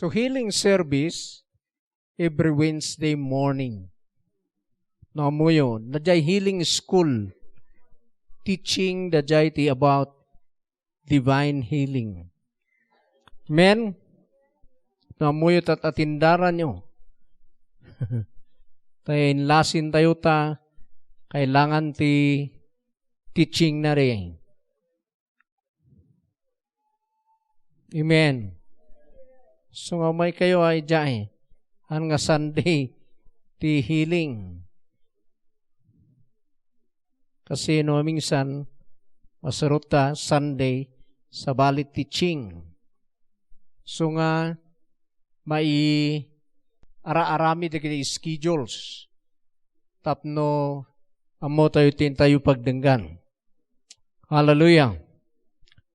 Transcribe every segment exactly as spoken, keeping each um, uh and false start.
to healing service every Wednesday morning. No, ammoyo, daydiay healing school, teaching daydiay ti about divine healing. Amen? No, ammoyo, tat-, atindaranyo. Tay inlasin tayo ta, kailangan ti teaching na rin. Amen. So, nga umay kayo ay diay, han nga Sunday ti healing. Kasi no, minsan, masurot ta Sunday, sabali teaching. So nga, mai-ara-arami dagiti schedules. Tapno, ammo tayo, tin tayo pagdenggan. Hallelujah.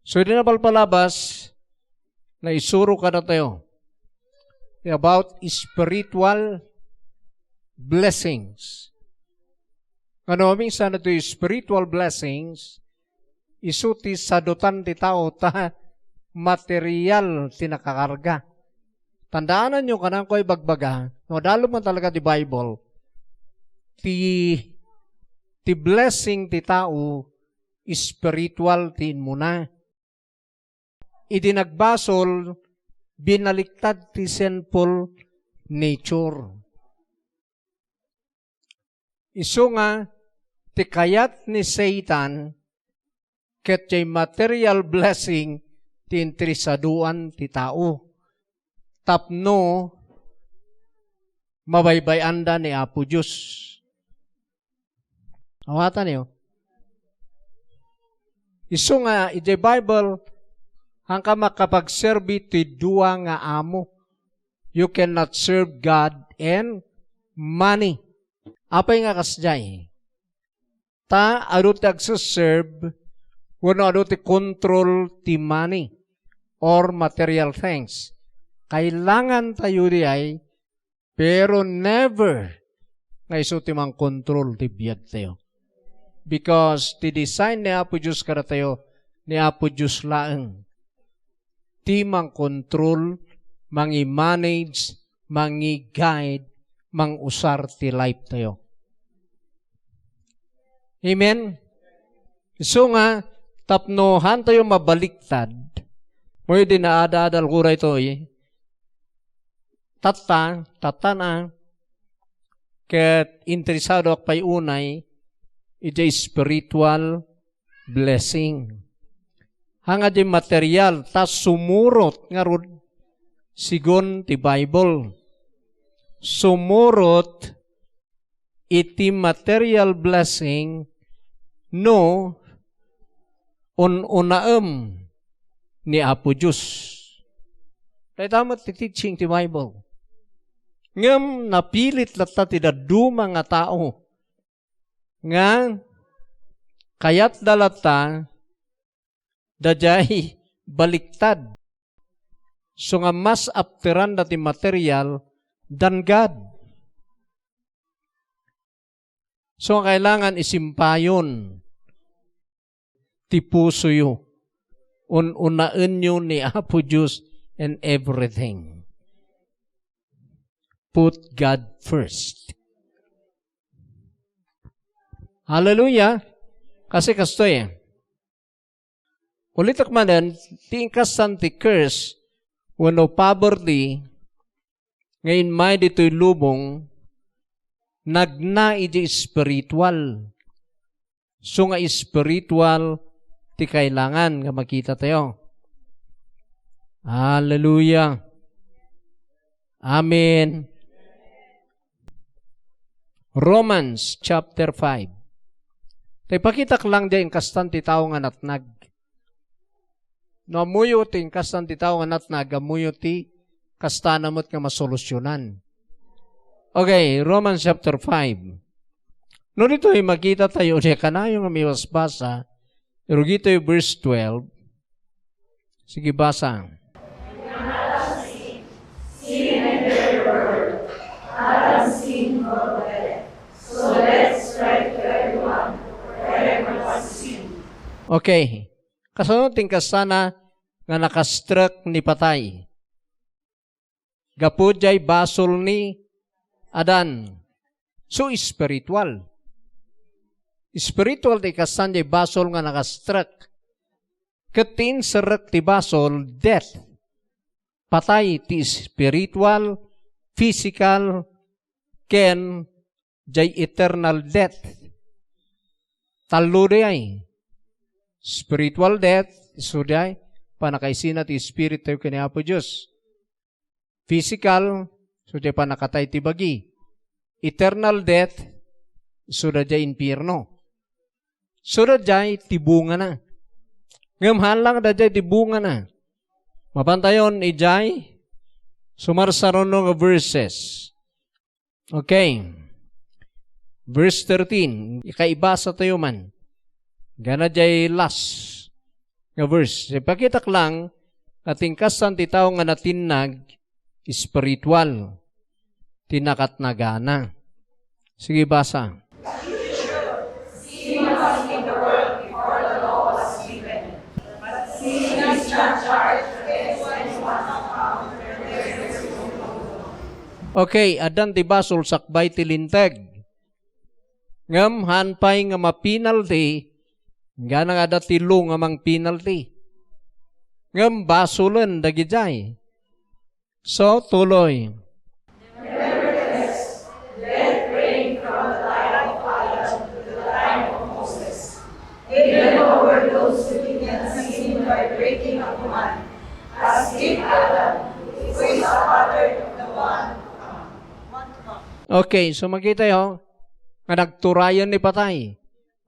So, idi napalpalabas, naisuro kadatayo about spiritual blessings. Ngano, minsan iti spiritual blessings, isu ti sadutan ti tao ta material ti nakakarga. Tandaananyo, kananko ibagbaga, no, adalom man talaga ti Bible, ti, ti blessing ti tao, spiritual ti immuna. Idi nagbasol, binaliktad ti sinful nature. Isu nga, ti kayat ni Satan, ket diay material blessing ti interesaduan ti tao. Tapno mabaybay-anda ni Apo Dios. Awatanyo. Isu nga, idiay Bible, haanka makapagserbi ti dua nga amo. You cannot serve God and money. Apay nga kasdiay? Ta adu ti agseserve wenno adu ti control ti money or material things. Kailangan tayo diay, pero never nga isu ti mangkontrol ti biag tayo. Because ti design ni Apo Dios kadatayo, ni Apo Dios laeng ti mangkontrol, mangi-manage, mangi-guide, mangusar ti life tayo. Amen? Isu nga, tapno haan tayo mabaliktad, mo di naada-adal ko daytoy, tatta, tattana, ket interesado ak pay unay iti spiritual blessing. Haan nga di material, ta sumurot ngarud, sigun ti Bible. Sumurot iti material blessing no un-unaem ni Apo Dios. Dayta met ti teaching ti Bible. Ngem napilit latta ti dadduma nga tao nga kayatda latta daydiay baliktad. So nga mas apteranda ti material than God. So nga kailangan isimpayon ti pusoyo. Un-unaenyo ni Apo Dios in everything. Put God first. Hallelujah! Kasi kastoy, eh. Ulitek manen, ti inkastan ti curse wenno poverty nga immay ditoy lubong, nagna iti spiritual. So nga spiritual ti kailangan nga makita tayo. Hallelujah. Amen. Romans chapter five. Tay pakitak lang di inkastan ti tao nga natnag. No ammoyo ti inkastan ti tao nga natnag, ammoyo ti kastana met nga masolusyonan. Okay, Romans chapter five. No ditoy makita tayo, di kanayo nga mibasbasa, pero ditoy verse twelve. Sige, basa. Okay. Kasano ti inkasana nga nakastrek ni patay? gapu jay basol ni Adan. So, spiritual. Spiritual ti kastan jay basol nga nakastrek. Ket ti inserrek ti basol, death. Patay ti spiritual, physical, ken jay eternal death. Tallo diay. Spiritual death, isu diay pannakaisina ti Espiritu ken ni Apo Dios. Physical, isu diay pannakatay ti bagi. Eternal death, isu daydiay impierno. Isu daydiay ti bungana. Ngem haan lang daydiay ti bungana. Mapantayon idiay sumarsaruno nga verses. Okay. Verse thirteen, ikaibasa tayo man. Gana jay last nga verse. Ipakitak lang nga ti kastan ti tao nga natinnag, spiritual ti nakatnagana. Sige, basa. Okay, addan ti basol sakbay ti Linteg. Ngem haan pay nga mapenalty, inggana nga adda ti law nga mangpenalty. Ngem basolen dagidiay. So, tuloy. Nevertheless, death reigned from the time of Adam to the time of Moses. Even overthrows the kingdom seen by breaking a command, as did Adam, who is a pattern of the one to come. Okay, so makita yo nga nagturayan ni patay.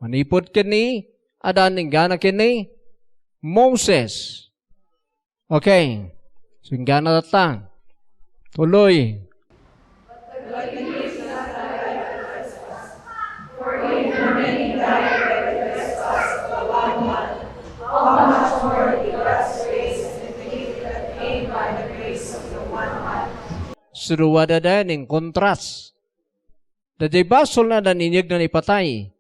Manipud ken ni Adan, inggana ken ni Moses. Okay. So, inggana tatta. Tuloy. Sadua daydiay nin kontras. Daydiay basol ni Adan, inigna ni patay.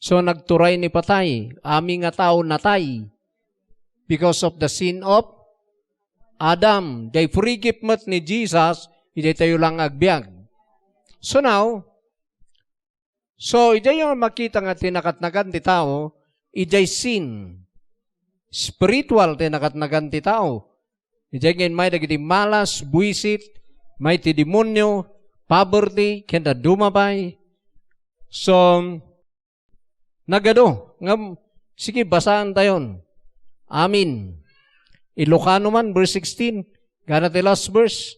So, nagturay ni patay. Amin nga tao natay because of the sin of Adam. Jay free gift met ni Jesus, idiay tayo lang agbiag. So now, so, idiay nga makita nga ti nakatnagan ti tao, idiay sin. Spiritual ti nakatnagan ti tao. Idiay nga immay dagiti malas, buisit, may ti demonio, poverty, ken dadduma pay. So, nagadu, ngem, sige, basaan tayon. Amin. Ilocano man, verse sixteen. Gana ti last verse.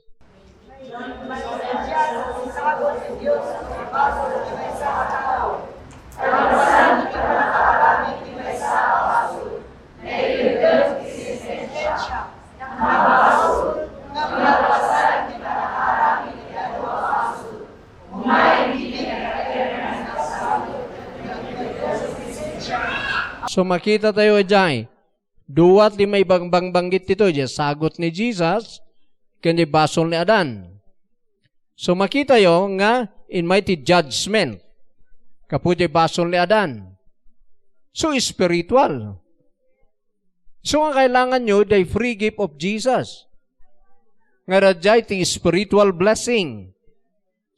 So, makita tayo idiay. Dua ti maibangbangbanggit ditoy, diay sagut ni Jesus, ken diay basol ni Adan. So, makitayo nga immay ti judgment. Gapu diay basol ni Adan. So, spiritual. So, nga kailangan nyo, diay free gift of Jesus. Nga daydiay ti spiritual blessing.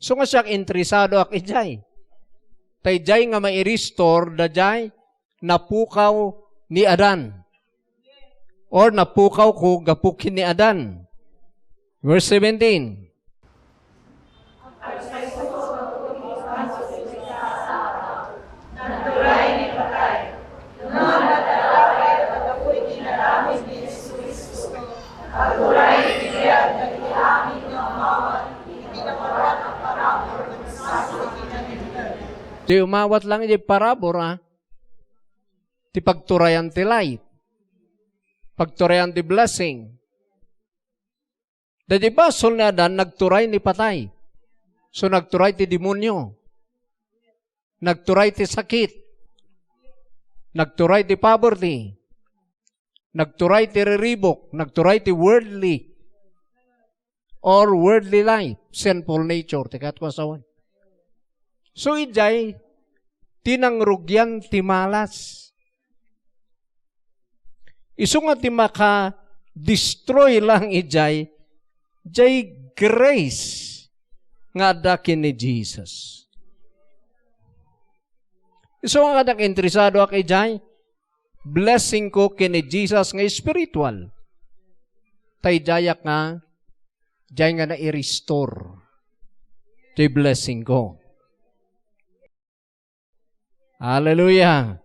So, nga siak, interesado ak idiay. Tay diay nga mai-restore, daydiay napukaw ni Adan. Or napukaw ko gapu ken ni Adan. Verse seventeen. Ti umawat lang iti parabur, a. Ti pagturayan ti life. Pagturayan ti blessing. Daydi basol ni Adan, nagturay ni patay. So, nagturay ti demonio. Nagturay ti sakit. Nagturay ti poverty. Nagturay ti riribuk. Nagturay ti worldly or worldly life, sinful nature, ti kayat ko a sawen. So, idiay, ti nangrugian ti malas. Isu nga ti maka-destroy lang idiay, diay grace nga adda ken ni Jesus. Isu nga kanak interesado ak idiay blessing ko ken ni Jesus nga spiritual. Tay diayak nga, diay nga nai-restore ti blessing ko. Hallelujah!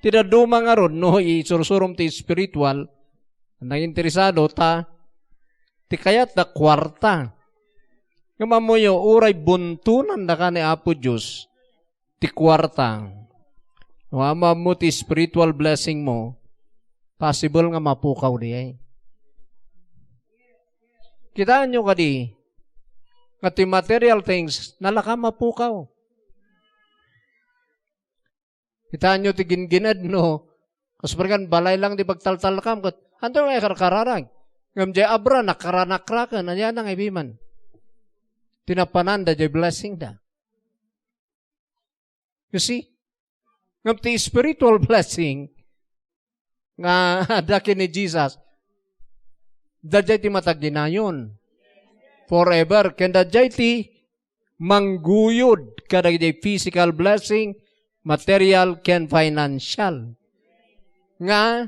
Ti dadduma ngarud, no isursurom ti spiritual, nanginteresado ta, ti kayatda kuarta. Ngem ammoyo, uray buntonandaka ni Apo Dios ti kuarta. No ammo ti spiritual blessing mo, possible nga mapukaw diay. Kitaenyo kadi, nga ti material things, nalaka mapukaw. Kitaenyo ti ginggined, no? Kas pargan, balay lang ti pagtaltalkam, ket, anto nga karkararag? Ngem diay abra, nakaranakraken, ania na nga ibiman? Tinapanan da, diay blessing da. You see? Ngem ti spiritual blessing nga adda ken ni Jesus, daydiay ti mataginayon forever. Ken daydiay ti mangguyod kadagiti physical blessing, material ken financial. Nga,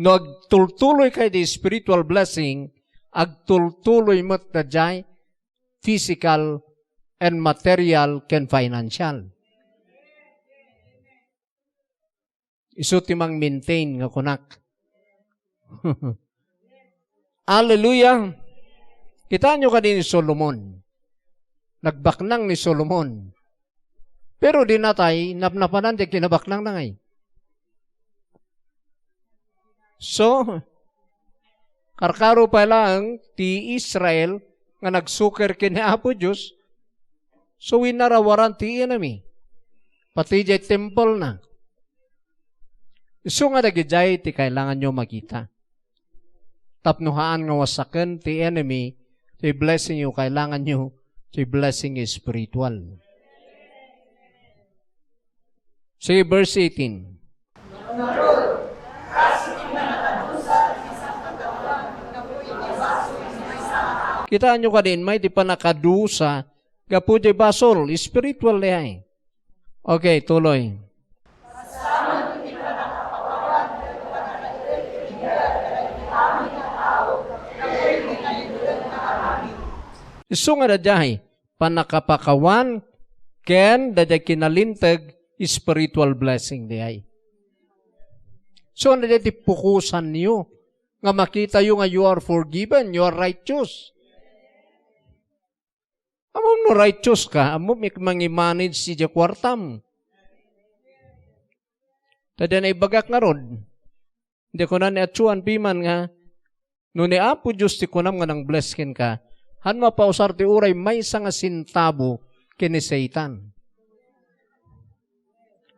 no agtultuloy kayo ti spiritual blessing, agtultuloy met daydiay physical and material ken financial. Isu ti mang-maintain nga kunak. Hallelujah! Kitaenyo kadi ni Solomon. Nagbaknang ni Solomon. Pero di natay, napnapanan ti kinabaknangna ngay. So, karkaro pay laeng ti Israel nga nagsuker ken ni Apo Dios, so winarawaran ti enemy. Pati diay temple na. Isu nga dagidiay ti kailanganyo makita. Tapno haan nga wasaken ti enemy, ti blessing yo, kailanganyo ti blessing spiritual. Sige, verse eighteen. Kitaenyo kadi, may ti pannakadusa gapu diay basol, spiritual diay. Okay, tuloy. Isu nga daydiay, pannakapakawan ken daydiay kinalinteg, spiritual blessing diay. So, ano daydiay ti pukosanyo nga makitayo nga you are forgiven, you are righteous? Ammom no righteous ka, ammom ik mangi-manage ti diay kuartam. Ta diay naibagak ngarud. Diay kuna ni Atsuan piman nga, no ni Apo Dios ti kunam nga nang-bless kenka, haan mapausar ti uray maysa nga sentabo ken ni Satan.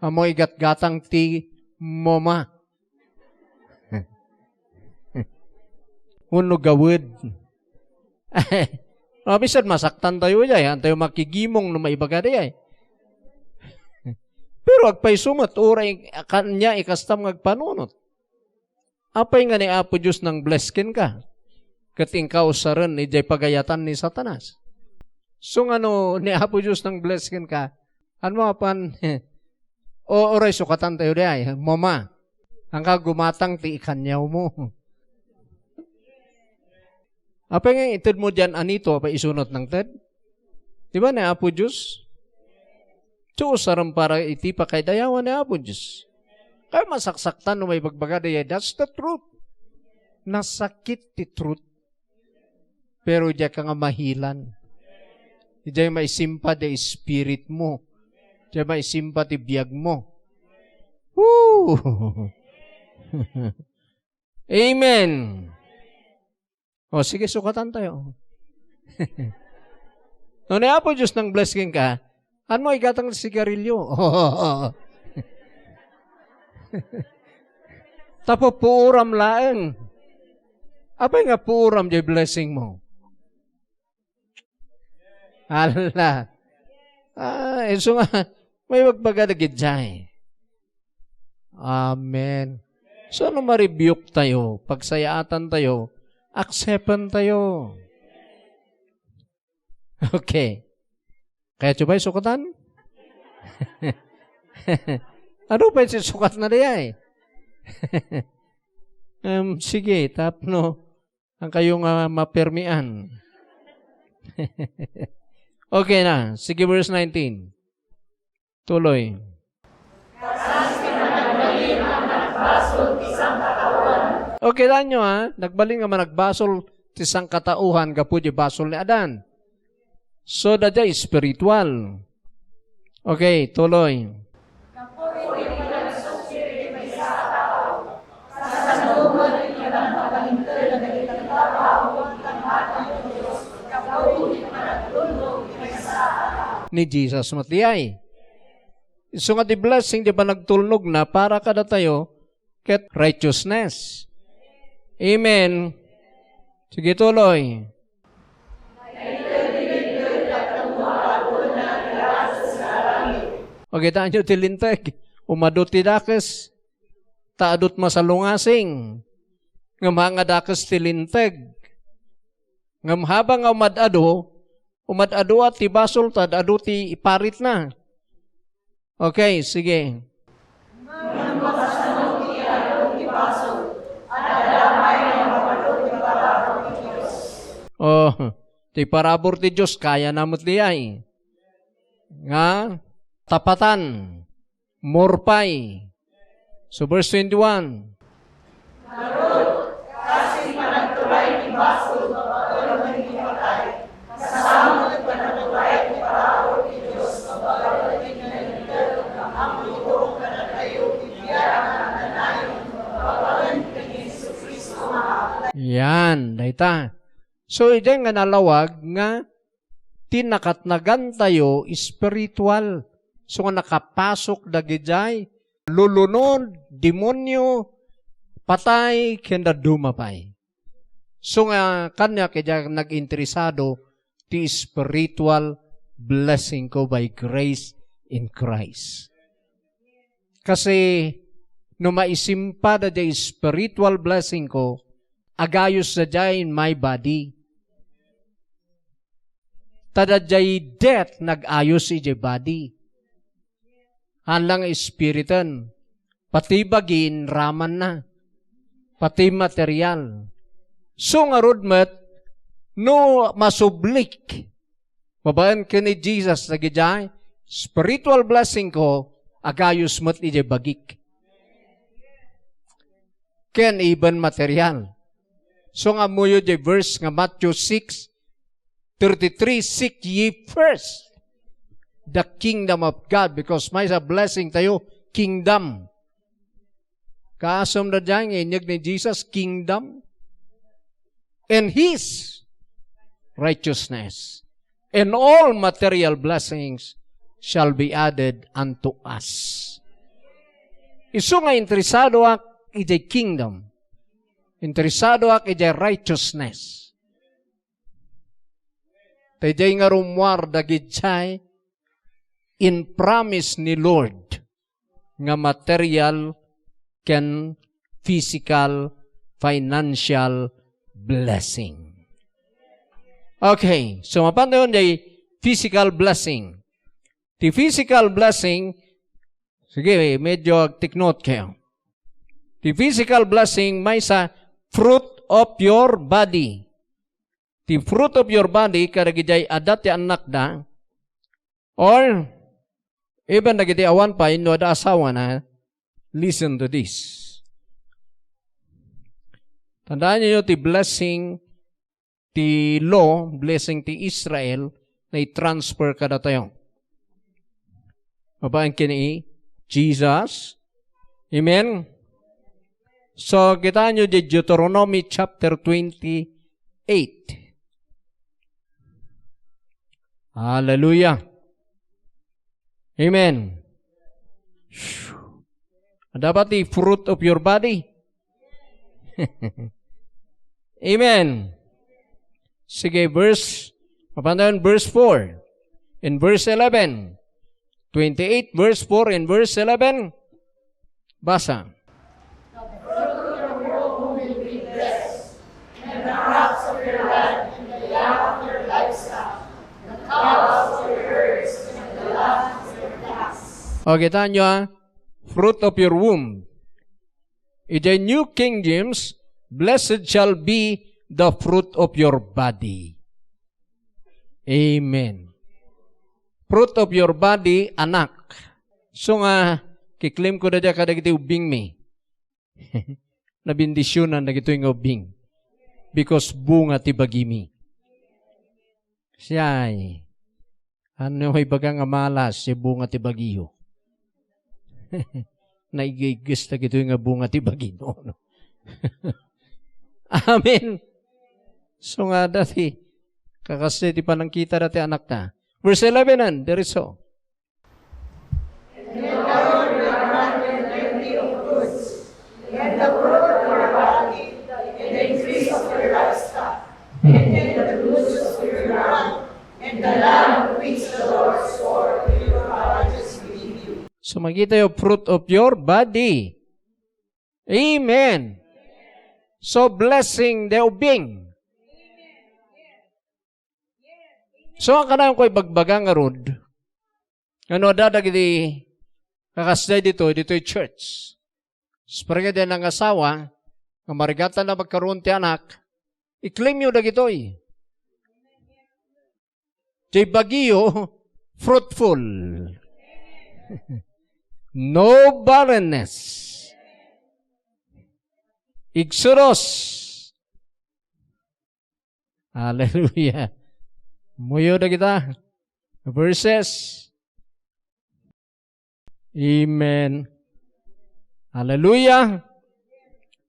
Ammo igatgatang ti moma. Wenno gawed. Ah, bisan masaktan tayo, jay, antayo makigimong no maibaga diay. Pero agpayso met, uray kaniak ikastam nga agpanunot. Apay nga ni Apo Dios nang-bless kenka? Ket inka usaren idiay pagayatan ni Satanas. So nga no ni Apo Dios nang-bless kenka, haan mapan, o, uray sukatan tayo diay, mama, haan ka gumatang ti ikaniawmo. Apay nga ited mo diay anito, apay isunot nangted? Di ba ni Apo Dios? Dios, aram para iti pakaidayawan ni Apo Dios. Kaya masaksaktan no maibagbaga diay, that's the truth. Nasakit ti truth. Pero diay ka nga mahilan. Diay maisimpa diay spirit mo. Diay maisimpa ti biag mo. Woo! Amen. O, sige, sukatan tayo. No ni Apo Dios nang-bless kenka, haan mo igatang ti sigarilyo? Ta pupuoram laeng. Apay nga puoram diay blessing mo? Ala. Ah, isu nga, maibagbaga dagiti jay. Amen. So, no ma-rebuke tayo, pagsayaatan tayo, acceptan tayo. Okay. Kayatyo pay sukatan? Ano pay sisukatna dayay? Em, sige, tapno, ang kayo nga mapermian. Okay na. Sige, verse nineteen. Tuloy. Okay, kitaenyo, ha? Nagbalin nga managbasol ti sangkatauhan gapu di basol ni Adan. So, dayta spiritual. Okay, tuloy. Ni Jesus met diay. Isu nga ti blessing ti panagtulnogna para kadatayo ket righteousness. Amen. Sige, tuloy. Makitaenyo ti linteg. Umadu ti dakes. Ta adut masalungasing. Ngem ha nga dakes ti linteg. Ngem haba nga umad-adu, umad-adu a ti basol ta ad-adu ti iparitna. Okay, sige. Oh, ti parabur ti Dios, kayana met diay. Nga, tapatan. More pay. So, verse twenty-one. Yan, dayta. So, idiay nga nalawag nga ti nakatnagantayo, espiritual. So nga nakapasok dagidiay lulunod, demonio, patay, ken dadduma pay. So nga kaniak, idiay nag-interesado ti spiritual blessing ko by grace in Christ. Kasi no maisimpa daydiay spiritual blessing ko, agayos daydiay in my body. Ta daydiay death nag-ayos idiay body. Haan lang nga espiriten, pati bagin ramanna, pati material. So ngarud met, no masublik, babaen ken ni Jesus dagidiay spiritual blessing ko, agayos met idiay bagik. Ken even material. So nga ammoyo di verse nga Matthew six thirty-three, "Seek ye first the kingdom of God," because maysa blessing tayo, kingdom. Kaasam daydiay nga inyeg ni Jesus, kingdom and His righteousness, and all material blessings shall be added unto us. Isu nga interesadoak idiay kingdom, interesadoak idiay righteousness. Daydiay nga rummuar dagidiay in promise ni Lord nga material ken physical, financial blessing. Okay, so mapan tayo diay physical blessing. Ti physical blessing, sige, medyo agtiknot kayo. Ti physical blessing, maysa fruit of your body. Ti fruit of your body, kadagidiay adda ti annakda, or even dagiti awan pay, no adda asawana, listen to this. Tandaan niyo ti blessing ti law, blessing ti Israel, na i-transfer kadatayo. Babaen ken ni Jesus. Amen? So, kitaenyo di Deuteronomy chapter twenty-eight. Hallelujah. Amen. Dapat the fruit of your body. Amen. Sige, verse, mapan tayo, verse four and verse eleven. Twenty-eight, verse four and verse eleven. Basa. The fruit of your womb will be blessed, and the crops of your land, and the young of your livestock, the O, kita nyo, ah? Fruit of your womb. Idiay New King James, "Blessed shall be the fruit of your body." Amen. Fruit of your body, anak. So nga, kiklaim ko da kadagiti ubbingmi. Nabendisionan dagitoy nga ubbing. Because bunga ti bagimi. Siay. Ano nga ibaga nga malas, ti bunga ti bagiyo? Naigigis dagitoy nga bunga ti bagino, no? Amen. So nga dati, kakasdi ti panangkita dati anakta. Verse eleven, and there is so. And the Lord will grant you plenty of goods, and the fruit of your body, and the increase of your livestock, and in the fruits of your ground, and the land which the Lord swore to your fathers to give you. So, makita yung fruit of your body. Amen. So, blessing the ubing. So, ang kanayon ko ibagbaga nga rod, ano, adda dagiti kakasdiay ditoy, ditoy church. Spring nga nangasawa, nga marigatan na magkaroon ti anak, i-claim yo dagitoy. Ti bagiyo, fruitful. No barrenness. Exodus. Hallelujah. Muyo da kita. Verses. Amen. Hallelujah.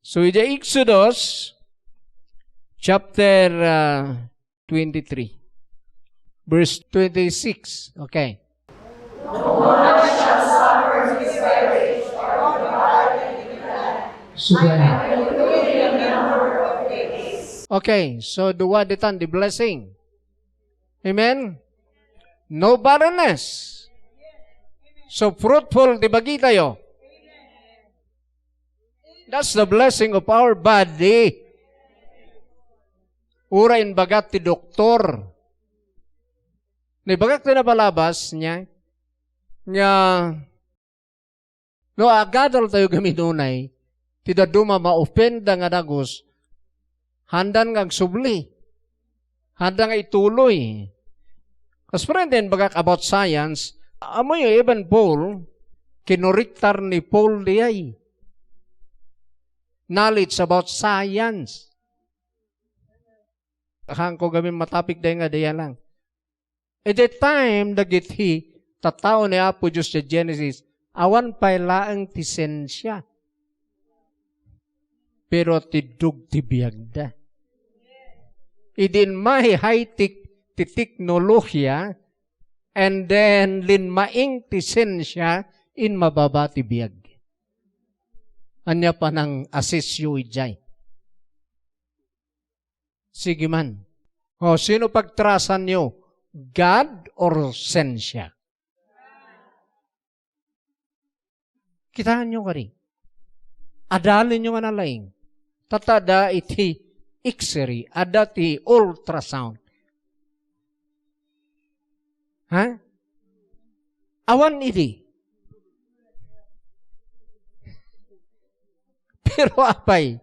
So, iti Exodus chapter, uh, twenty-three, verse twenty-six. Okay. Okay, so dua ditan di blessing. Amen? No barrenness. So fruitful ti bagitayo. That's the blessing of our body. Uray inbagat ti doktor. Naibagak ti napalabas niya nga no agadal tayo gamin unay, ti dadduma maupenda nga dagus, handan nga agsubli, handa nga ituloy. Kas friend din bagak about science, amoy even Paul, kinuriktar ni Paul diay. Knowledge about science. Hanko gamin matapik day nga daya lang. Iti time dagiti tattao ni Apo Dios ti Genesis, awan pay laeng ti sensia. Pero tiddog ti biagda. Idin may high-tech ti teknolohiya, and then linmaing ti sensia, in mababa ti biag. Ania panang asisyo ijay? Sige man. O, sino pagtrasanyo? God or sensia? Kitaenyo kadi? Adalinyo nga nalaing. Tatta adda iti X-ray, adda ti ultrasound. Ha? Awan idi. Pero apay,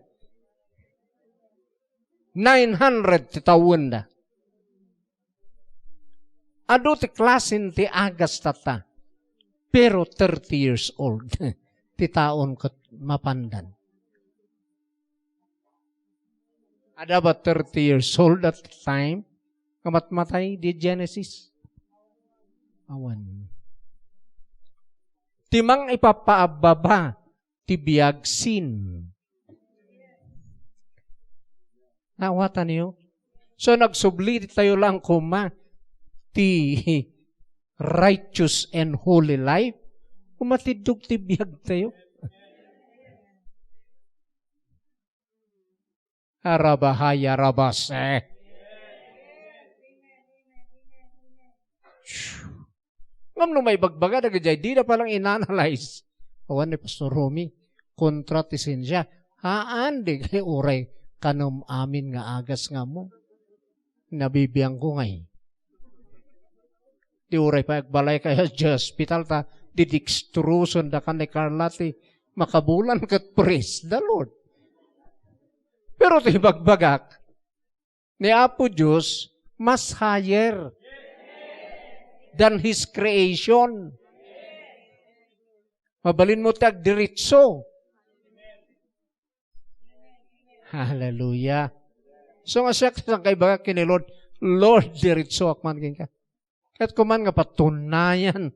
nine hundred ti tawenda. Adu ti klasen ti agas tatta. Pero thirty years old ti taon ket mapandan. Adda ba thirty years old at the time nga matmatay di Genesis? Awan. Ti mangipapaabbaba ti biag, sin. Naawatan niyo? So, nagsubli tayo lang koma ti righteous and holy life. Kumatiddog ti biag tayo. Arabahay, arabase. Ngem no maibagbaga dagiti dida pa lang inanalyze. Awan ni Pastor Romy, kontra ti sensia. Haan, di kay uray kanem amin nga agas nga mo. Nabibiangko ngay. Di uray pa agbalay kayo sa hospital ta Didextroson da ka ni Carla ti makabulan ket praise the Lord. Pero ti bagbagak, ni Apo Dios mas higher than his creation. Mabalin mo ti agdiritso. Hallelujah. So nga siak, saan kaibaga ken ni Lord, "Lord, diritsoak man kenka." Ket kuman nga patunayan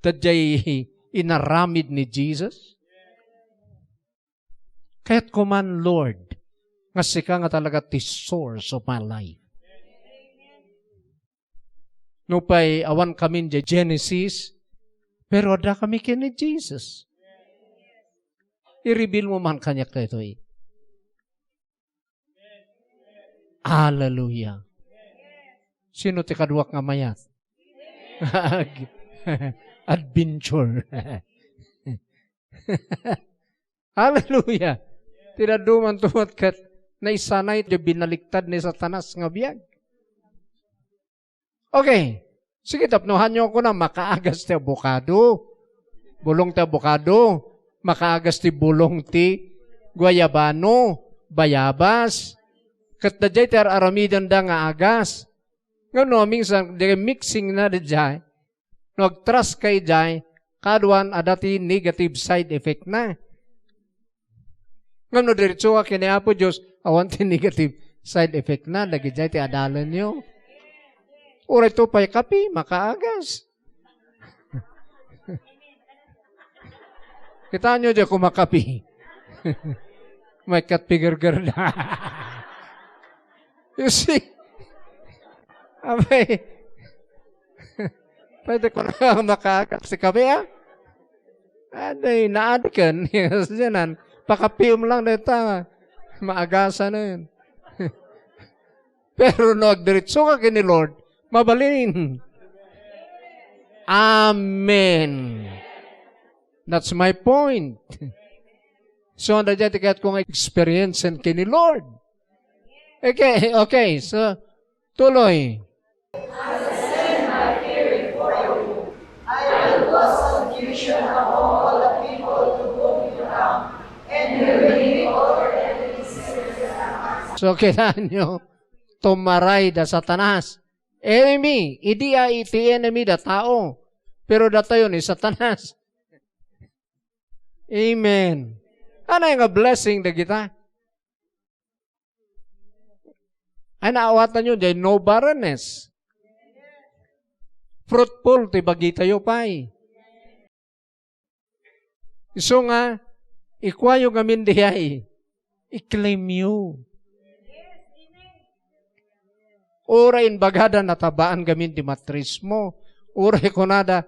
daydiay inaramid ni Jesus. Ket kuman, Lord, nga sika nga talaga ti source of my life. Nupay awan kami di Genesis, pero adda kami ken ni Jesus. I-reveal mo man kaniak daytoy. Hallelujah. Sino ti kaduak nga mayat? Adventure. Hallelujah. Ti dadduma man ket naisanay ti binaliktad ni Satanas nga biag. Okay. Sige, tapno haanyo kuna, makaagas ti abokado. Bulong ti abokado. Makaagas ti bulong ti guayabano, bayabas. Ket daydiay ti ar-aramidenda nga agas. Ngem no, minsan, di mixing na daydiay. No, agtrust ka idiay, kaduan, adda ti negative side effect na. Ngem no diretso ka ken ni Apo Dios, awan ti negative side effect na, dagidiay ti adalanyo. Uray to pay kapi, makaagas. Kitaenyo diay kumakapi. May katpigerger na. You see? Abay. Pwede ko na makaagas ti kape, ah? Aday, naadiken. Yes, yanan. Pakapiom lang deta. Maagasan na yun. Pero no agdiretso ka ken ni Lord, mabalin. Amen. That's my point. So, anda dyan, ti kayat ko nga experience ken ni Lord. Okay, okay. So, tuloy. I will cause confusion among all the people to whom you come, and you will be utterly discouraged. So, kitaenyo, tumaray da Satanas. Enemy, idi a iti enemy da tao, pero datayo ni Satanas. Amen. Anay nga blessing dagita? Ay, naawatanyo, diay no barrenness. Fruitful ti bagitayo pay. Isu nga, ikuayo ngamin diay, i-claim yo. Uray imbagada, natabaan ngamin ti matrismo. Uray kunada,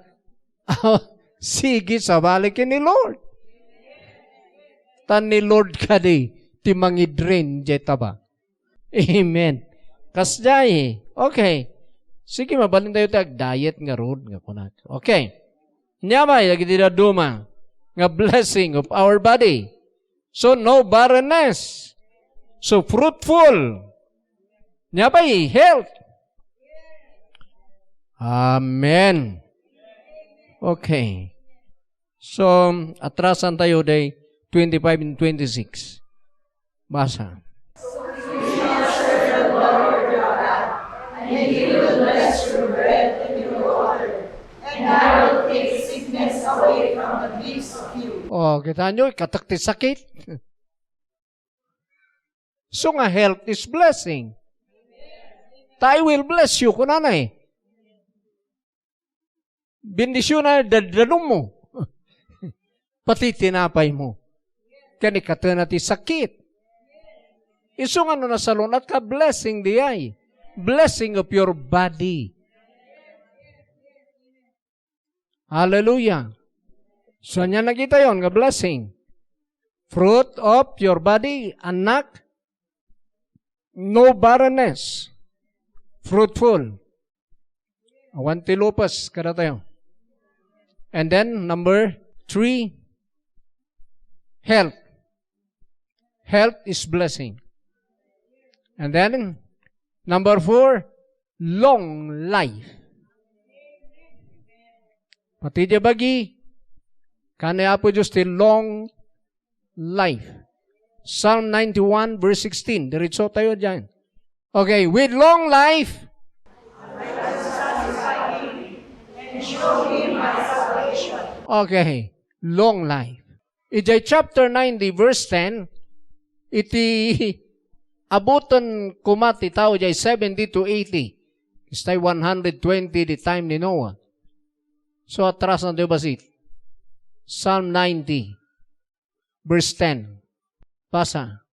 "Ah, sige, sabali ken ni Lord." Ta ni Lord kadi ti mangidrain diay taba. Amen. Kasdiay. Okay. Sige, mabalintayo ti agdiet ngarud nga kunak. Okay. Nia pay dagiti dadduma nga blessing of our body. So, no barrenness. So, fruitful. Nia pay, health. Amen. Okay. So, atrasan tayo diay twenty-five and twenty-six. Basa. And he will bless your bread and your water, and I will take sickness away from the midst of you. Oh, kitaenyo, ikatek ti sakit. So nga, health is blessing. Ta, "I will bless you," kunana eh. Bendisyona, daddanummo. Pati tinapaymo. Ken ikatena ti sakit. Isu nga no nasalun-atka, blessing diay. Blessing of your body. Hallelujah. So, ania nakitayon nga blessing? Fruit of your body, anak, no barrenness, fruitful. Awan ti lupes kadatayo. And then, number three, health. Health is blessing. And then, number four, long life. Pati diay bagi, kan ni Apo Dios ti long life. Psalm ninety-one verse sixteen. Diretso tayo diyan. Okay, with long life. Okay, long life. Idiay chapter ninety, verse ten, iti abuten koma ti tao diay seventy to eighty. Istay one hundred twenty the time ni Noah. So, atrasan tayo bassit. Psalm ninety, verse ten. Basa.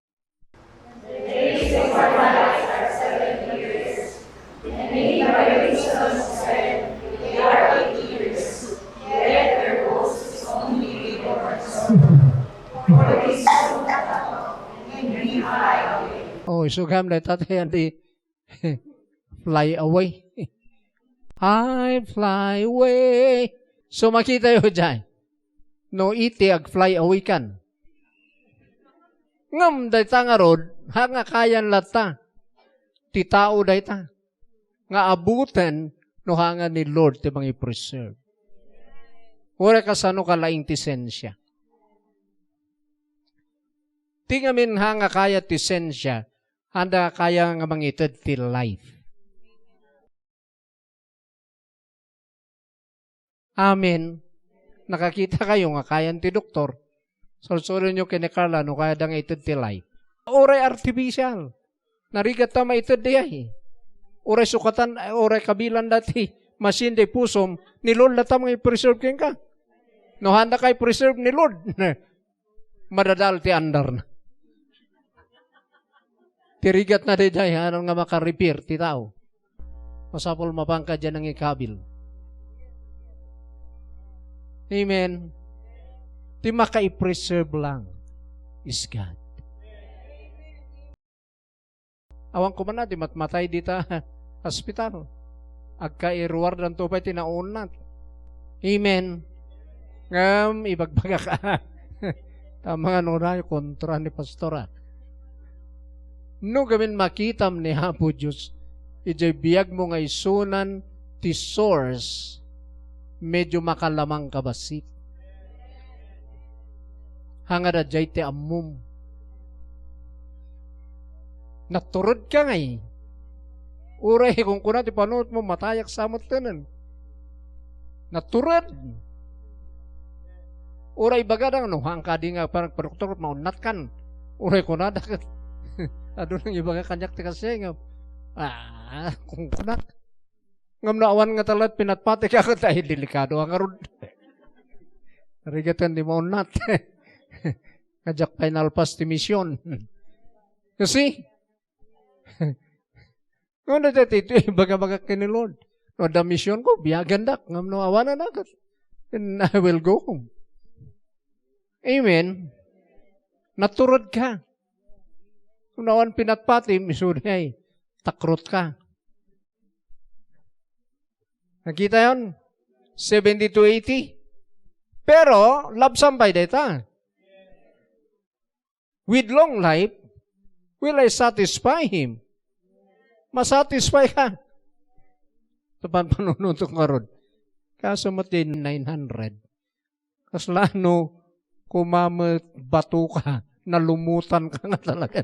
Oh, isugam na ita ti fly away. I fly away. So, makitayo diay. No iti ag-fly away kan. Ngem dayta ngarud, ha nga kayan latta. Ti tao dayta. Nga abuten no ha nga ni Lord ti mangipreserve. Uray kasano ka laing ti sensia. Ti ngamin ha nga kaya ti sensia, handa kaya nga mangited ti life. Amen. Nakakita kayo nga kayan ti doktor. Sulsurotenyo ken ni Carla no kayada nga ited ti life. Uray artificial. Narigat ta maited diay. Uray sukatan, uray kabilan dati. Machine diay pusom, ni Lord latta nga i-preserve kenka. No handa ka i-preserve ni Lord. Madadal ti andarna. Ti rigatna daydiay, awan nga maka-repair ti tao. Masapul mapanka diay nangikabil. Amen. Ti maka-preserve lang is God. Awan ko man a, di matmatay dita hospital. Agkairuardanto pay ti naunnat. Amen. Ngem ibagbagak a. Tama nga nuna, kontra ni pastor a. No gamin makitam ni Apo Dios, idiay biagmo nga isunan ti source, medyo makalamang ka bassit. Hangad a diay ti ammom. Natured ka ngay. Uray, kunkuna ti panunotmo, matayak sa metten. Natured. Uray ibagada, no, hangka di nga parang padoktor, maunnat kan. Uray kunada ket. Adu nang ibaga kaniak ti kasiay nga, ah, kunkunak. Ngem no awan nga talat pinatpati ka ket, ay, delikado a ngarud. Rigat nga di maunnat. Nga diak pay nalpas ti mission. You see? Ngem daytoy, ibaga-bagak ken ni Lord. No adda mission ko, biagandak. Ngem no awanan a ket, then I will go home. Amen. Natured ka. No awan pinatpati, isu diay, takrot ka. Nakita yon? Seventy to eighty. Pero, labsan pay dayta. With long life, will I satisfy him? Masatisfy ka. Tapan panunutok ngarud. Kaso met di nine hundred. Kasla no, kumamet bato ka, nalumutan ka nga talaga.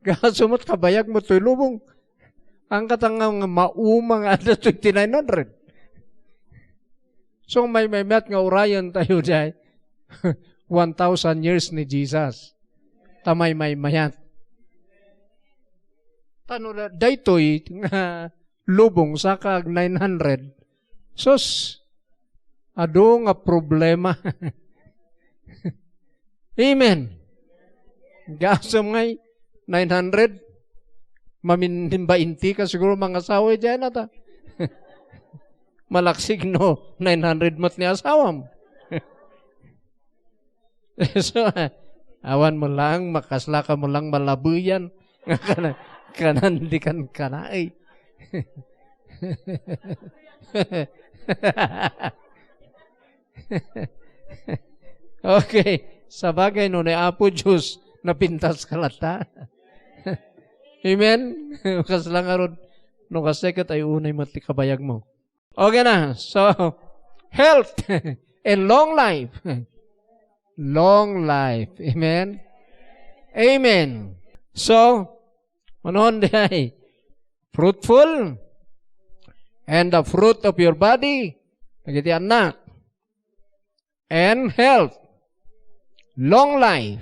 Kaso met kabayag mo toy lubong. Ang katang nga mauma nga adda toy ti nine hundred. So, maymaymayat nga urayen tayo diay. One thousand years ni Jesus. Ta maymaymayat. Tano da-, daytoy nga lubong saka ag nine hundred. Sus, adu nga problema. Amen. Gasem ngay, nine hundred. Mamin-, bainti ka siguro mangasawa diay na ta. Malaksig no, nine hundred met ni asawam. So, awan mo lang, makasla ka mo lang malabuyan. Nga kana-, kanan di kan kanaay. Okay. Sabagay, no, ni Apo Dios, napintas ka latta. Amen? Kasla ngarud, no, kasi ket ay unay met ti kabayag mo. Okay na. So, health and long life. Long life. Amen? Amen. So, ano di ay? Fruitful and the fruit of your body, dagiti annak, and health, long life,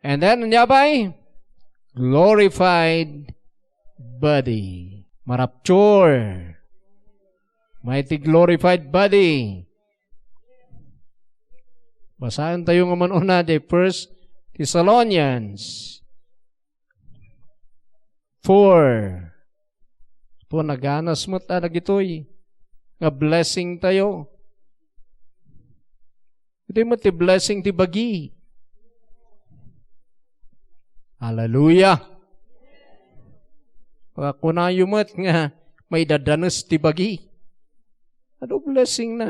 and then, ania pay? Glorified body. Marapture. Mighty glorified body. Basaen tayo nga man una di First Thessalonians four. Ito, naganas met a dagitoy nga blessing tayo. Itoy met ti blessing ti bagi. Hallelujah. Kunayo met nga maidadanes ti bagi. Adu blessing na.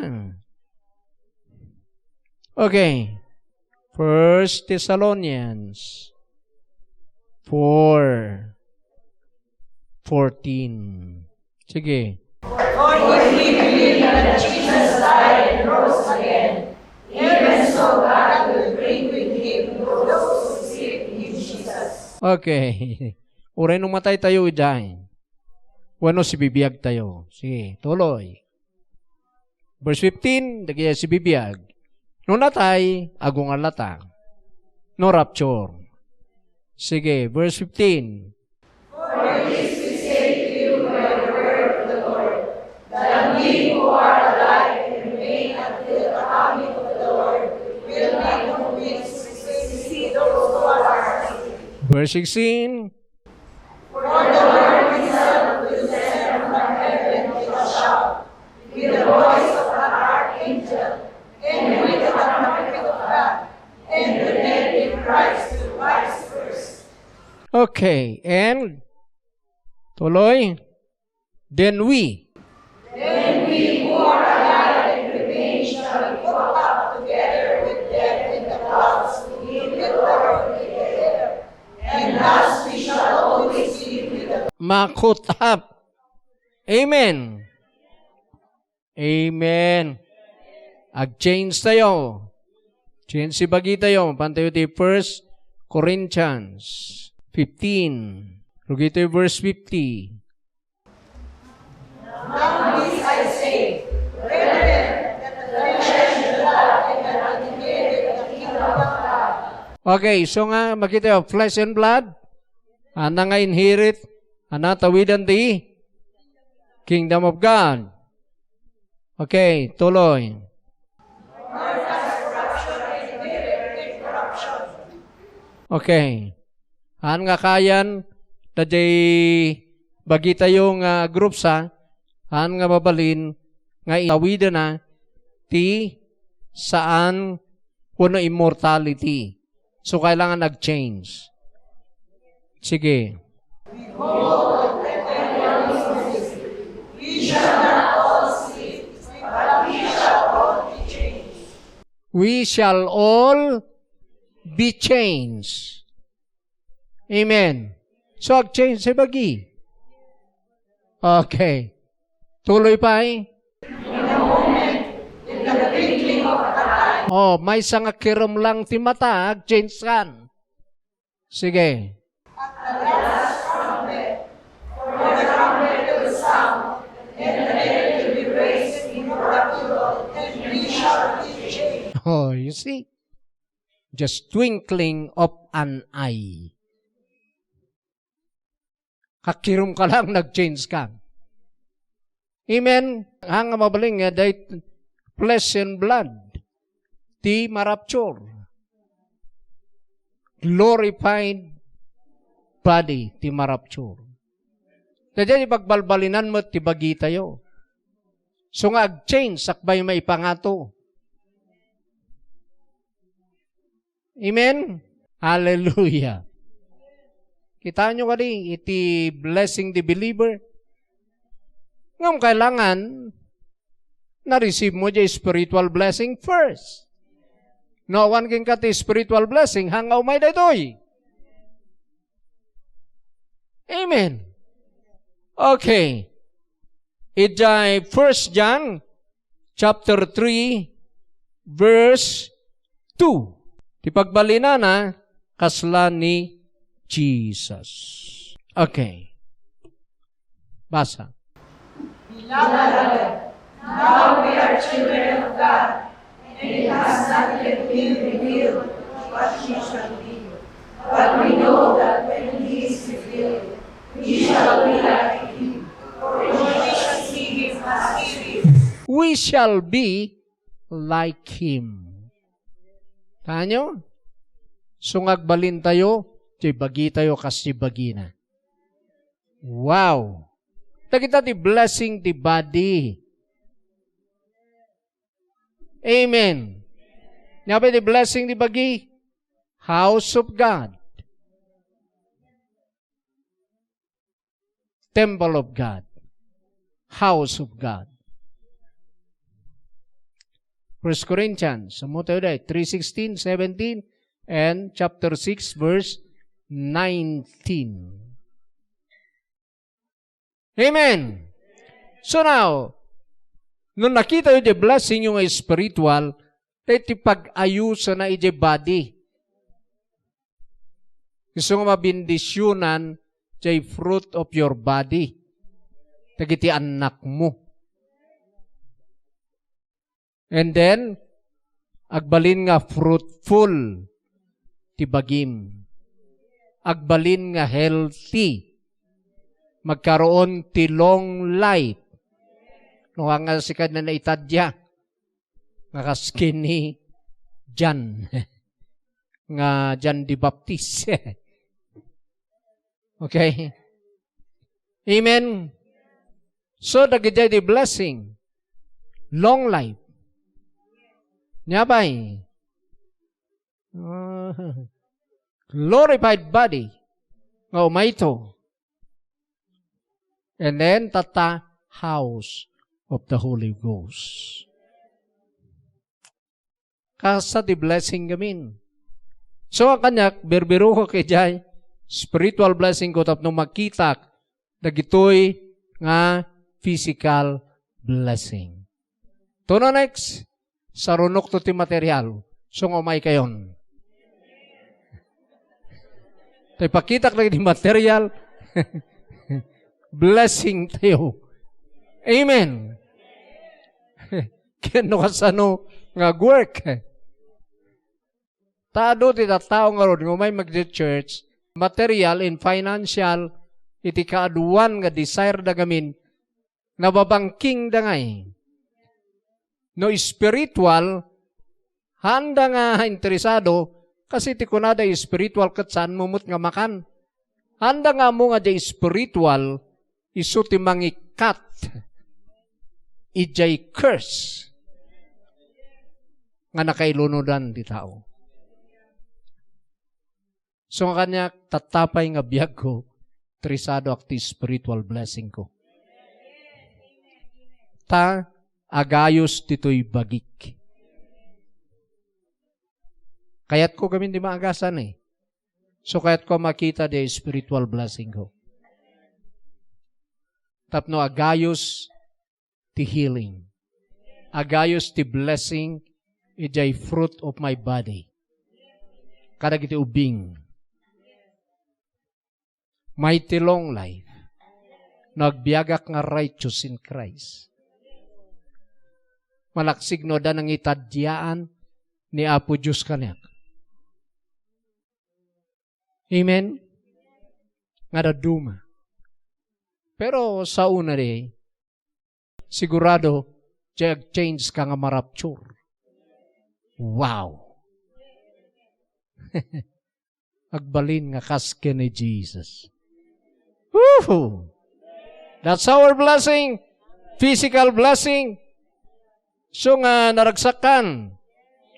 Okay. First Thessalonians four fourteen. Sige. For if we believe that Jesus died and rose again, even so God will bring with him those who sleep in Jesus. Okay. Uray no matay tayo idiay. Wenno sibibiag tayo. Sige, tuloy. Verse fifteen, dagiti sibibiag. No natay, agungarlata. No rapture. Sige, verse fifteen. For this we say to you by the word of the Lord, that we who are alive and remain until the coming of the Lord will not be moved to see those who are asleep. Verse sixteen. For the Lord himself will descend from heaven with a shout, with the voice of an archangel, and with the trumpet of God, and the dead in Christ will rise first. Okay, and tuloy. Then we. Then we who are alive and remain shall be caught up together with them in the clouds to meet the Lord in the air. And thus we shall always be with the Makot up. Amen. Amen. Ag-change tayo. Change ti bagi tayo. Mapan tayo ti First Corinthians fifteen. Rugi tayo verse fifty. Now this I say, brethren, that the flesh and blood cannot inherit the kingdom of God. Okay, so nga, makita tayo, flesh and blood, ana nga inherit, ana tawidan ti kingdom of God. Okay, tuloy. Okay. Haan nga kayan, daydiay bagi tayo nga groups, ha? Haan nga mabalin nga itawidana ti saan wenno immortality. So, kailangan nag-change. Sige. We shall all be changed. Amen. So, ag-change ti bagi. Okay. Tuloy pay. Oh, maysa nga kirem lang ti mata, ag-change kan. Sige. Oh, you see? Just twinkling of an eye. Kakirem ka lang, nag-change ka. Amen? Haan nga mabalin nga, dayta flesh and blood, ti marapture. Glorified body, ti marapture. Daydiay pagbalbalinan met ti bagi tayo. So nga ag-change, sakbay maipangato. Amen? Hallelujah. Kita nyo kadi, iti blessing the believer. Ngem kailangan, na-receive mo di spiritual blessing first. No, awan kenka ti spiritual blessing, haan nga umay daytoy. Amen. Okay. Idiay First John chapter three, verse two. Ti pagbalinana, kasla ni Jesus. Okay. Basa. Beloved, now we are children of God, and it has not yet been revealed what we shall be. But we know that when he is revealed, we shall be like him, for we shall see him as he is. We shall be like him. Tanyo? So, nga agbalintayo, ti bagitayo kas ti bagina. Wow! Dagita ti blessing ti body. Amen. Nia pay ti blessing ti bagi? House of God. Temple of God. House of God. First Corinthians, ammo tayo dahil, three sixteen, seventeen, and chapter six, verse nineteen. Amen. So now, no nakita yu ti blessing yu nga spiritual, iti pag-ayusana iti body. Isu nga mabendisionan ti fruit of your body. Dagiti annakmo. And then, agbalin nga fruitful ti bagim. Agbalin nga healthy. Magkaroon ti long life. No, nga sika na naitadia, nga kas ken ni John. Nga John the Baptist. Okay? Amen. So, dagiti di blessing. Long life. Nia pay? Ah, glorified body. Nga umayto. And then, tatta, house of the Holy Ghost. Kasta ti blessing ngamin. So, a kaniak, birbirok idiay spiritual blessing ko tapno makitak dagitoy nga physical blessing. To no next, sarunok to ti material. So, nga umay kayon. Tay pakitak lagi ti material. Blessing tayo. Amen. Ken no kasano nga agwork. Ta adu ti tattao ngarud nga umay magdi church, material and financial, iti kaaduan nga desire da ngamin, nababangking da ngay. No spiritual, haanda nga interesado, kasi ti kunada spiritual ket saanmo met nga makan. Haanda nga ammo nga di spiritual, isu ti mangikkat idiay curse nga nakailunodan ti tao. So, nga kaniak, tatta pay nga biagko, interesadoak ti spiritual blessing ko. Ta, agayos ditoy bagik. Kayatko gamin di maagasan eh. So, kayatko makita di spiritual blessing ko. Tapno agayos ti healing. Agayos ti blessing idiay fruit of my body. Kadagiti ubing. Mighty long life. No agbiagak nga righteous in Christ. Malaksid no adda nangitadiaan ni Apo Dios kaniak. Amen? Nga dadduma. Pero sa una di, sigurado, diay ag-change ka nga marapture. Wow! Agbalin nga kas ken ni Jesus. Woohoo! That's our blessing. Physical blessing. So nga naragsakan,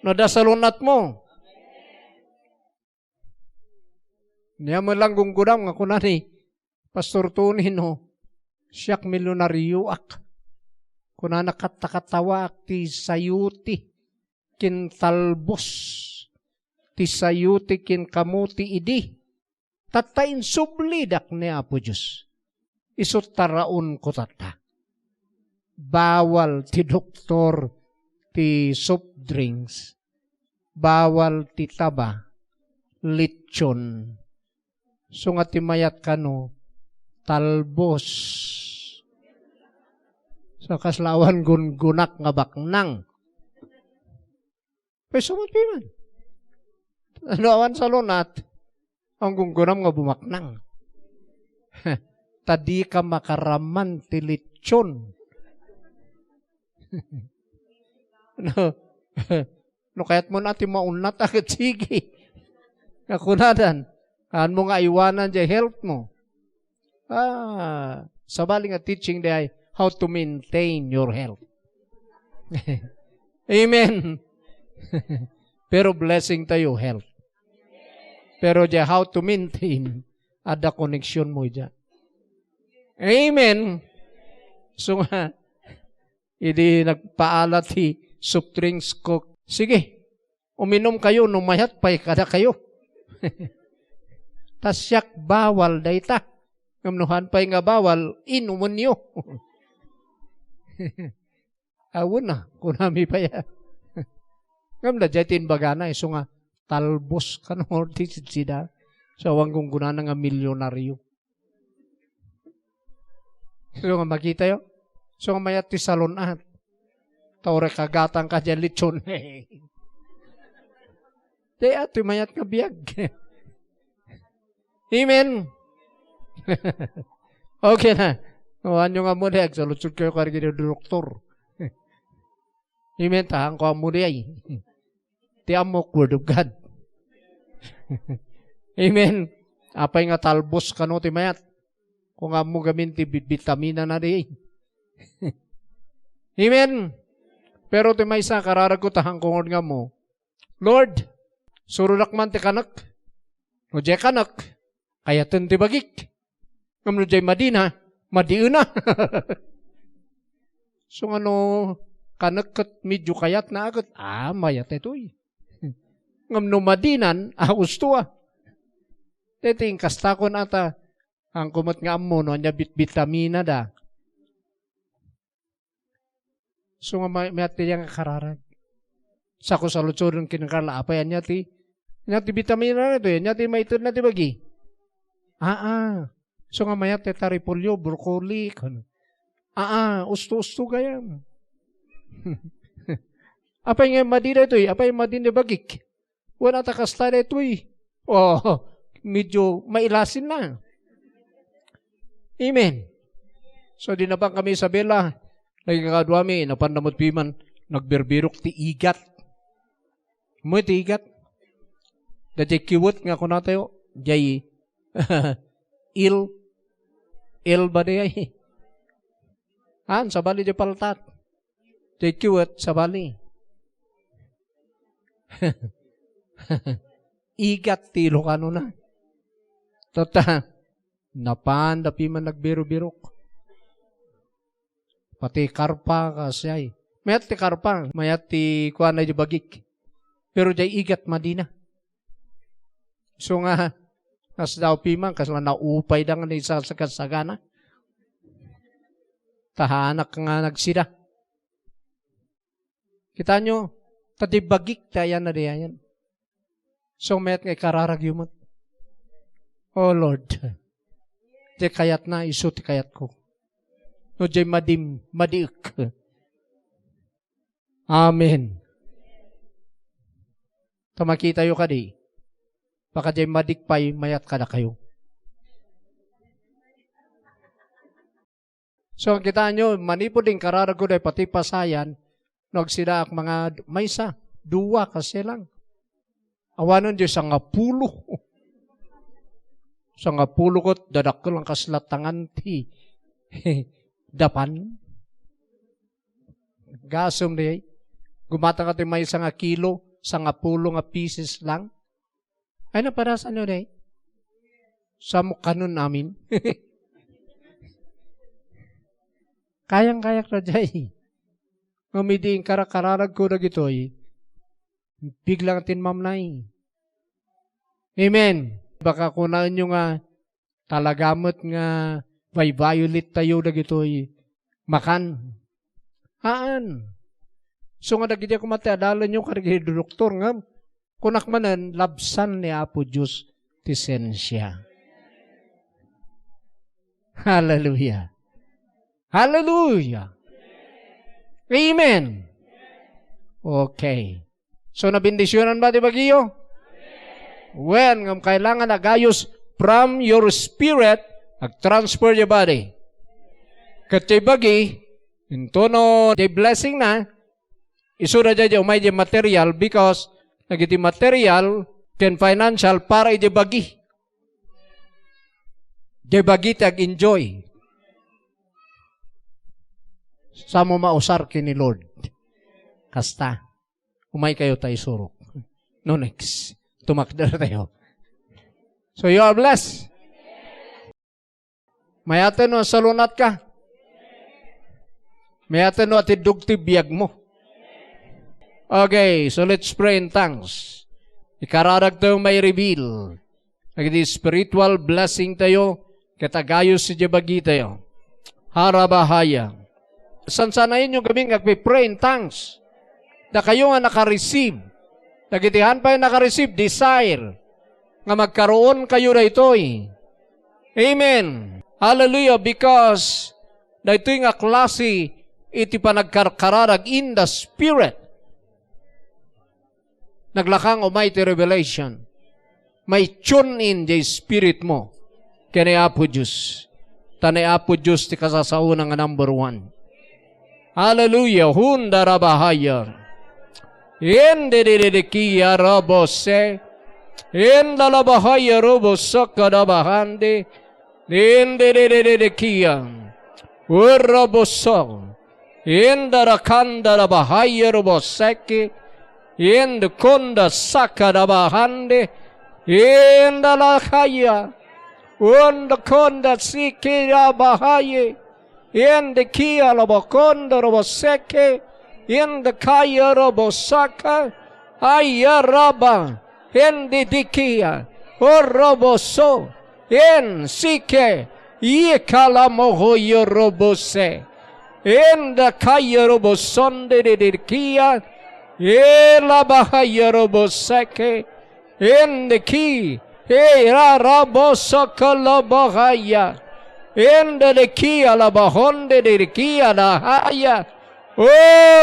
no, da sa lunat mo. Nia met lang gunggunam nga kuna ni Pastor Tony, no, siak milyonarioak. Kunana, katta-kattawaak ti sayuti ken talbos, ti sayuti ken kamuti idi. Tatta, insublidak ni Apo Dios. Isu ta raonko tatta. Bawal ti doktor ti soft drinks, bawal ti taba, litson. So nga ti mayat kano, talbos. So kasla awan gungunak nga baknang. Pweso met piman. No awan salun-at, ang gunggunam nga bumaknang. Ta dika makaraman ti litson. No, no kayatmo na ti maunnat a ket sige. Nga kunadan, kaanmo nga aywanan diay health mo. Ah, sabali nga teaching diay how to maintain your health. Amen. Pero blessing tayo, health. Pero diay how to maintain, adda connection mo diay. Amen. So nga, idi nagpaala ti soft drinks, Coke, sige, uminom kayo no mayat pay kada kayo. Ta siak, bawal dayta. Ngem no han pay nga bawal, inumenyo. Awan na, kunami pay. Ngem na, diay ti imbagana, isu nga, talbos kano ti sidsida. So, awan gunggunana nga milyonaryo. So, nga makitayo. So, nga mayat ti salun-at. Ta uray kagatang ka diay litson. Diay, atoy mayat nga biag. Amen. Okay na. Awan yo nga ammo diay, agsaludsod kayo kadi doktor. Amen. Ta, haanko ammo diay. Ti ammok, Word of God. Amen. Apay nga talbos kano ti mayat? Kung ammo gamin ti bi-, bitamina na diay. Amen. Pero ti maysa, kararagko, ta haanko nga ammo. Lord, surodak man ti kanek. No diay kanek, kayaten ti bagik. Ngem no diay madina, madiena. So nga no kanek ket medio kayatna a ket, ah, mayat daytoy. Ngem no madinan, ah, usto a. Daytoy inkastakon a ta, haanko met nga ammo no ania bitbitamina da. So nga may, mayat ti nga kararag. Sako saludsoden ken ni Carla, apay, ania ti, ania ti bitamina daytoy, ania ti maitedna ti bagi? Aa. So nga mayat ti repolyo, broccoli, kun-, aa, usto-usto gayam. Apay nga madi daytoy, apay madi ni bagik? Wen, ata kasta daytoy. Oh, medio mailasin na. Amen. So, di na pa kami, Isabela, nagkakaduami, napan na met piman, nagbirbirok ti igat. Mo ti igat. Daydiay kiwet nga kunatayo, diay il, il ba diay? Han, sabali diay paltat. Diay kiwet, sabali. Igat ti Ilocano na. Tatta, napan da piman nagbirobirok. Pati karpa, kasjay. Mayat ti karpa, mayat ti kuana diay bagik. Pero diay igat, madina. So nga, nasdaaw piman, kasla naupay da nga naisasagadsagana. Tahanak nga nagsida. Kitaenyo, ta di bagik ti ayan a diayen. So, mayat nga ikararagyo met. Oh Lord, diay kayatna, isu ti kayatko. No diay madim, madiek. Amen. Ta makitayo kadi, baka diay madik pay mayat kadakayo. So, kitaenyo, manipud inkararagko diay pati pasayan, no agsidaak mga d-, maysa, dua, kasjay lang. Awanen diay sangapulo. Sangapulo ket dadakkel a kasla tangan ti dapan. Gasem diay. Gumatangka ti maysa nga kilo, sangapulo nga pieces lang. Ay, naparasan yo, day? Samo kanon amin. Kayang-kayak na, day. Ngem idi inkarakararagko dagitoy, biglang tinmamnay. Amen. Baka kunaenyo nga, talaga met nga violet tayo dagitoy makan. Haan. So nga dagiti koma ti adalanyo kadagiti doktor nga, kunak manen, labsan ni Apo Dios ti siensia. Hallelujah. Hallelujah. Amen. Okay. So, nabendisionan ba ti bagiyo? Wen, ngem kailangan agayus from your spirit, ag-transfer your body. Ket ti bagi, intono, the blessing na, isu da diay umay di material because dagiti material ken financial para iti bagi. Di bagi ti ag-enjoy. Samo mausar ken ni Lord. Kasta. Umay kayo ta isurok. No, next. Tumakder tayo. So you are blessed. Mayat no salunat ka. Mayat no atiddog ti biag mo. Okay, so let's pray in tongues. Ikaradag tayo may reveal. Dagiti spiritual blessing tayo, ket agayus iti bagi tayo. Harabahaya. Sansanayenyo gamin nga agpipray in tongues. Dakayo nga naka-receive. Dagiti han pay naka-receive, desire nga magkaroon kayo daytoy. Amen. Hallelujah. Because daytoy nga klase iti panagkarkaradag in the spirit. Naglakang umay ti revelation. May tune in di spirit mo ken ni Apo Dios. Ta ni Apo Dios ti kasasaona nga number one. Hallelujah. Hunda rabahaya. Indi di di di kia robose. Inda labahaya roboso kada bahandi. Indi di di di di kia. Urroboso. Inda rakanda da bahaya roboseki. Inda konda saka da bahandi. Inda lakaya. Unda konda siki da bahayi. Indi kia labakonda roboseke, indi kaya robosaka, ayaraba, indi dikia, oroboso, in sike, yikalamoho yorobose, indi kaya robosonde didikia, ilabahaya roboseke, Indiki, irarabo sokolobokaya. Indiki alabahonde didiki alahaya. O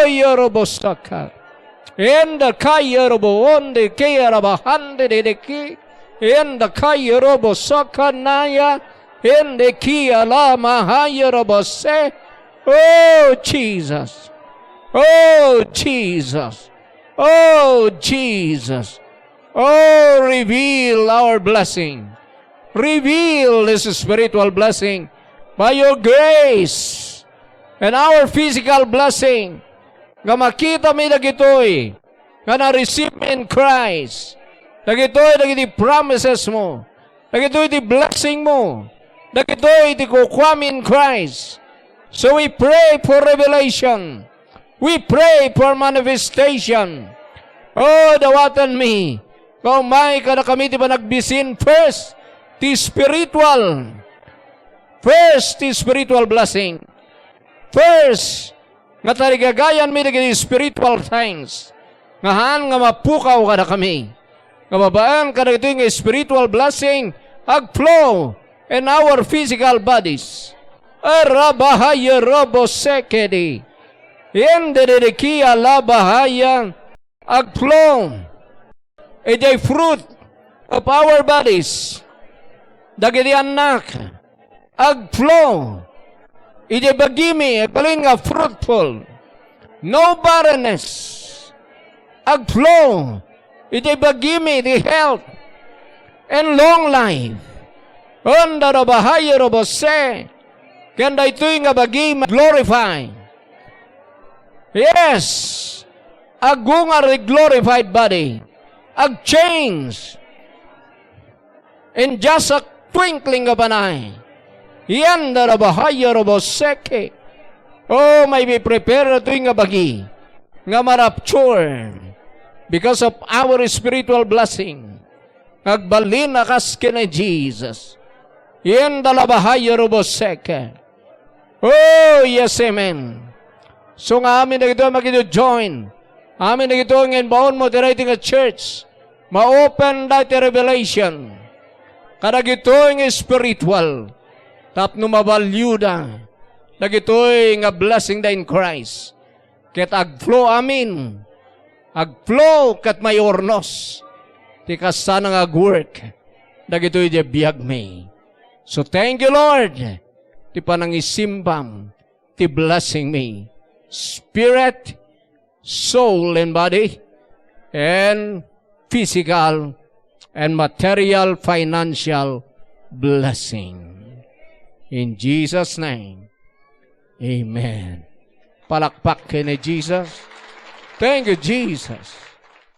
yorobosaka. Indaka yorobonde ki alabahande didiki. Indaka yorobosokanaya. Indiki alamahaya robose. Oh, Jesus. Oh, Jesus. Oh, Jesus. Oh, reveal our blessing. Reveal this spiritual blessing by your grace and our physical blessing. Nga makita mi dagitoy nga na-receive mi in Christ. Dagitoy dagiti promises mo. Dagitoy ti blessing mo. Dagitoy ti kukuam in Christ. So we pray for revelation. We pray for manifestation. Oh, dawaten mi. Kaumay kada kami ti panagbisin. First, ti spiritual. First, ti spiritual blessing. First, nga tarigagayan mi dagiti spiritual things. Nga haan nga mapukaw kada kami. Nga babaen kadagitoy nga spiritual blessing, agflow in our physical bodies. Arabahayo robo sekedi. Yendededeki alabahaya. Agflow. Idiay fruit of our bodies. Dagiti annak. Agflow. Idiay bagimi, agbalin nga fruitful. No barrenness. Agflow. Idiay bagimi, the health. And long life. Unda rabahayo robose. Ken daytoy nga bagi, glorify. Yes. Agungar the glorified body. Agchange. In just a twinkling of an eye. Yanda rabahaya roboseke. Oh, may be prepare daytoy nga bagi nga marapture because of our spiritual blessing. Agbalin a kas ken ni Jesus. Yanda labahaya roboseke. Oh, yes, amen. So nga amin dagitoy makido join. Amin dagitoy nga imbaonmo ti daytoy nga church. Ma-open da ti revelation. Kadagitoy nga spiritual. Tapno mabalio da. Dagitoy nga blessing da in Christ. Ket agflow amin. Agflow ket mayornos. Ti kasana nga agwork. Dagitoy di biagmi. So thank you, Lord. Ti panangisimbam. Ti blessing mi. Spirit, soul, and body, and physical and material financial blessing. In Jesus' name, amen. Palakpak ken ni Jesus. Thank you, Jesus.